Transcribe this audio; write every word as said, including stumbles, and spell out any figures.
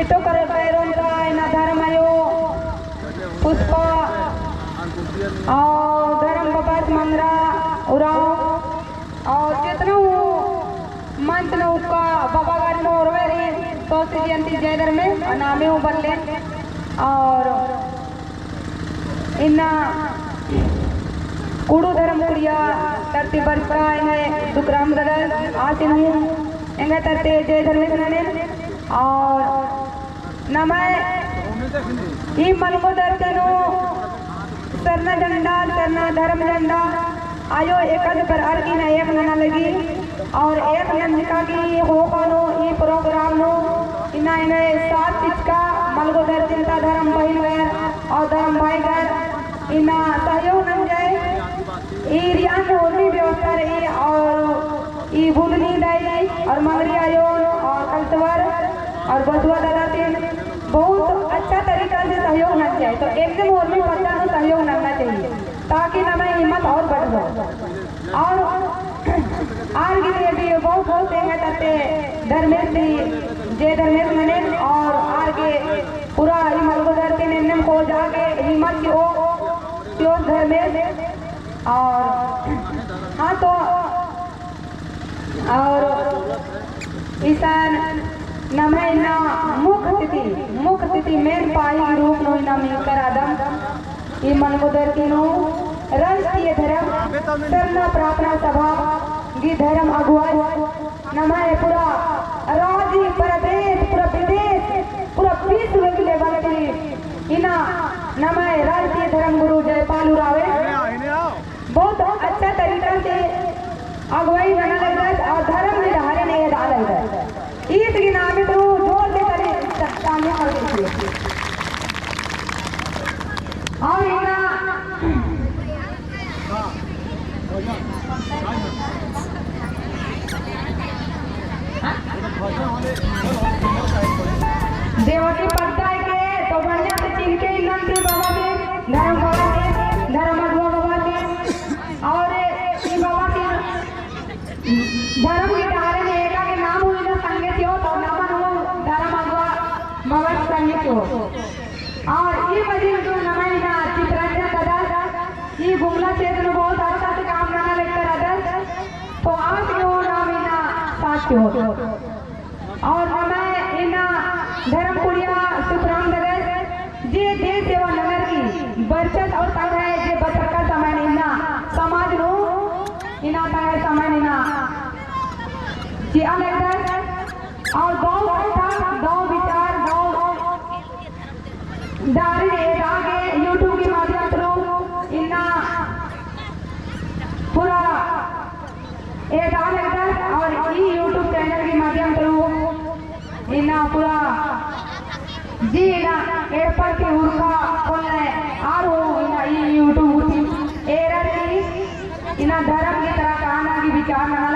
तो कर-, कैरोन ता इन्ना धर्म आयो पुष्पा और धर्म बबस मंदरा उराँव और जेतना हूँ मंच नू उक्का बबागर नू ओरवे रई, तो सी जयंती जय धर्मेस नामे हूँ बल्ले। और इन्ना कुँड़ुख़ धर्म कुड़िया तरती बरचका एंग्है सुखराम ददा आसिन हूँ एंग्है तरती जय धर्मेस ननेन। और नम्है ई मलंगो धरती नू सरना झंडा, सरना धर्म झंडा आयो एकासे बरअर की ना एक नना लगी। और एक नंजका की ख़ोख़ा नू ई program नू इन्ना एंग्है साथ चिचका मलंगो धरती ता धर्म बहिनगर और धर्म भाईगर इन्ना सहयोग नंजय। ई रियान होली व्यवस्था रई और ई बुधनी दाई और मंगरी आयोन और कलसवर और बसुआ दादासिन बहुत अच्छा तरीका से सहयोग नंजय। तो एकदम होली पद्दा नू सहयोग नन्ना चाहिए, ताकि नम्है हिम्मत और बढ़ो। और आर गे भी बहुत बहुत एंग्है तरती धर्मेस ती जय धर्मेस ननेन। और आर गे पूरा ई मलंगो धरती नू एन्नेम खोजा गे हिम्मत चिओ, चिओ धर्मेस। और हाँ तो और इसन नम्है इन्ना मुख्य अतिथि, मुख्य अतिथि main पाही के रूप नू इन्ना मिलकर आदम ई मलंगो धरती नू राष्ट्रीय धर्म सरना प्रार्थना सभा गही धर्म अगुवाई नम्है पूरा राज्य, प्रदेश, पूरा विदेश, पूरा विश्व के level ती इन्ना नम्है राष्ट्रीय धर्म गुरु जयपाल उराँवय बहुत अच्छा तरीका से अगुवाई नना लगदस और धर्म गही डहरे नू एदा लगदस। ईस गही नामे ती जोर से ताली, तालियां और दीजिए। और इन्ना देवकी पद्दा के तो बढ़िया से चिन्हके इन्नन ती बाबा के, धर्म बाबा के, धर्म अगुवा बाबा के, और ई बाबा के धर्म गही डहरे नू एका के नाम हूँ इन्ना संगे चिओ, तो नमन हूँ धर्म अगुवा बाबा संगे चिओ। और ई मझी नू नम्है इन्ना चितरंजन दादा, ई गुमला क्षेत्र नू बहुत अच्छा से काम नना लेकर अदस, तो आस के हूँ नाम इन्ना साथ चिओ। और नम्है इन्ना धर्म कुड़िया सुखराम दगस जे देश सेवा ननर की बरचस और तंग्है जे बचरका समय इन्ना समाज नू इन्ना तंग्है समय इन्ना चिआ लगदस और दव कत्था, दव विचार, दव दारी एदा गे YouTube के माध्यम through इन्ना पूरा एदा लगदस और ई YouTube channel के माध्यम through इन्ना पूरा जी इन्ना एड़पा के उरखा खोलने आर हूँ इन्ना ई YouTube उठी एरर की इन्ना धर्म की तरह कहना की विचार नना